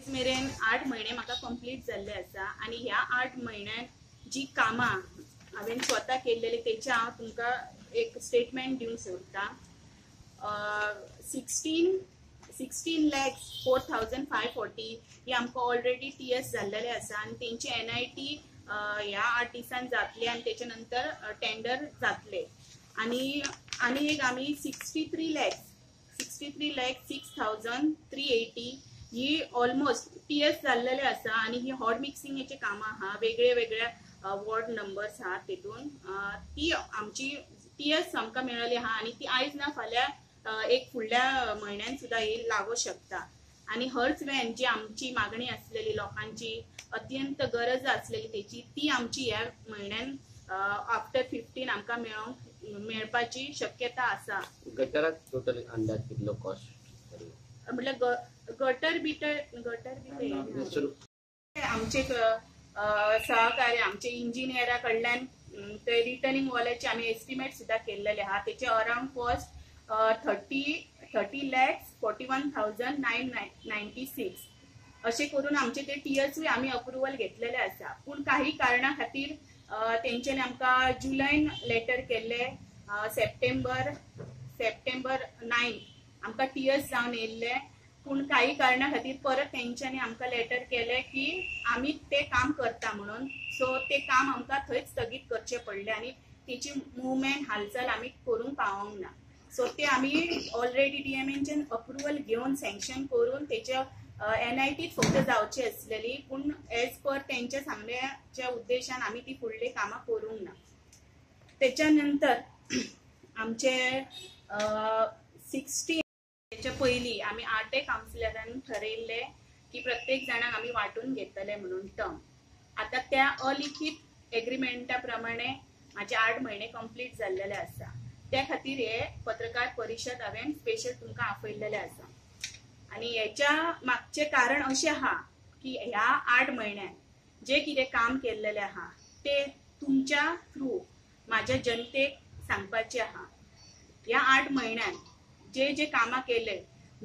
मेरेन 8 म्हयने म्हाका कंप्लीट जाल्ले आसा आनी ह्या 8 म्हयन्यान जी कामां हांवें स्वता केल्लेली तेचे हांव तुमकां एक स्टेटमेंट दिवंक सोदतां. 16,04,540 ही आमकां ऑलरेडी TS जाल्लेले आसा आनी तेंची NIT ह्या 8 दिसान जातले आनी तेच्या नंतर टेंडर जातले. आनी आनी एक आमी 63,06,380 ही ऑलमोस्ट TS जाल्लेले आसा आनी ही हॉट मिक्सिंगेची कामां आहा, वेगळे वेगळे वॉर्ड नंबर्स आहा तेतून ती आमची TS आमकां मेळ्ळी आहा आनी ती आयज ना फाल्यां एक फुडल्या म्हयन्यान सुद्दां ही लागू शकता. आनी हर्च व्हॅन जी आमची मागणी आसलेली लोकांची अत्यंत गरज आसलेली तेची ती आमची ह्या म्हयन्यान आफ्टर 15 आमकां मेळपाची शक्यता आसा. गटराक टोटल अंदाज कितलो कॉस्ट म्हटल्यार गटर बिटर आमचे सहकार्य आमचे इंजिनियरा कडल्यान ते रिटर्निंग वॉलाचे आमी एस्टिमेट सुद्दां केल्लेले आहा. तेचे अरावंड कॉस्ट 30,41,996 अशें करून आमचे ते TSूय आमी अप्रुवल घेतलेले आसा. पूण काही कारणा खातीर तेंच्यांनी आमकां जुलयन लेटर केल्ले, सप्टेंबर 9 आमकां TS जावन येयल्ले, पूण काही कारणा खातीर परत तेंच्यांनी आमकां लेटर केले की आमी ते काम करता म्हणून. सो ते काम आमकां थंयच स्थगीत करचें पडलें आनी तेची मुवमेंट हालचाल आमी करूंक पावोंक ना. सो ते आमी ऑलरेडी DMNच्यान अप्रुवल घेवन सँक्शन करून तेचे NIT फक्त जावची आसलेली, पूण एज पर तेंच्या सांगण्याच्या उद्देशान आमी ती फुडली कामां करूंक ना. तेच्या नंतर आमचे 60 तेच्या पयलीं आमी 8 कावन्सिलरांनी ठरयल्ले की प्रत्येक जाणांक आमी वांटून घेतले म्हणून टर्म. आतां त्या अलिखीत एग्रीमेंटा प्रमाणे म्हाजे 8 म्हयने कंप्लीट जाल्लेले आसा. त्या खातीर हे पत्रकार परिशद हांवें स्पेशल तुमकां आपयल्लेले आसा. आनी हेच्या मागचें कारण अशें आहा की ह्या 8 म्हयन्यान जे कितें काम केल्लेलें आहा ते तुमच्या थ्रू म्हाज्या जनतेक सांगपाचें आहा. ह्या 8 म्हयन्यान जे जे कामां केले,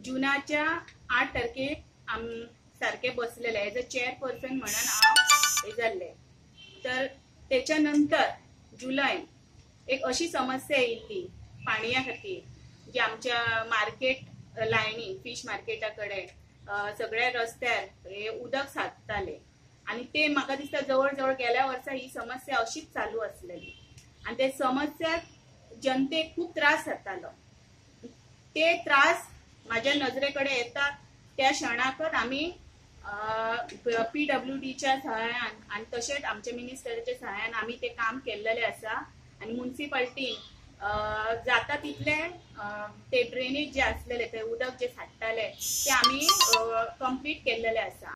जुनाच्या 8 तारखेक आम सारके बसलेले एज अ चेअरपर्सन म्हणून हांव हे जाल्लें. तर तेच्या नंतर जुलयन एक अशी समस्या येयल्ली पाणया खातीर जी आमच्या मार्केट लायनी फीश मार्केटा कडेन सगळ्या रस्त्यार हे उदक साचताले आनी ते म्हाका दिसता जवळ जवळ गेल्या वर्सा ही समस्या अशीच चालू आसलेली आनी ते समस्या जनतेक खूब त्रास जातालो. ते त्रास म्हाज्या नजरे कडेन येता त्या क्षणाकच आमी PWDच्या सहाय्यान आनी तशेंच आमच्या मिनिस्टराच्या सहाय्यान आमी ते काम केल्लेलें आसा. आनी मुन्सिपाल्टीन जाता तितले ते ड्रेनेज जे आसलेले ते उदक जे साठताले ते आमी कंप्लीट केल्लेले आसा.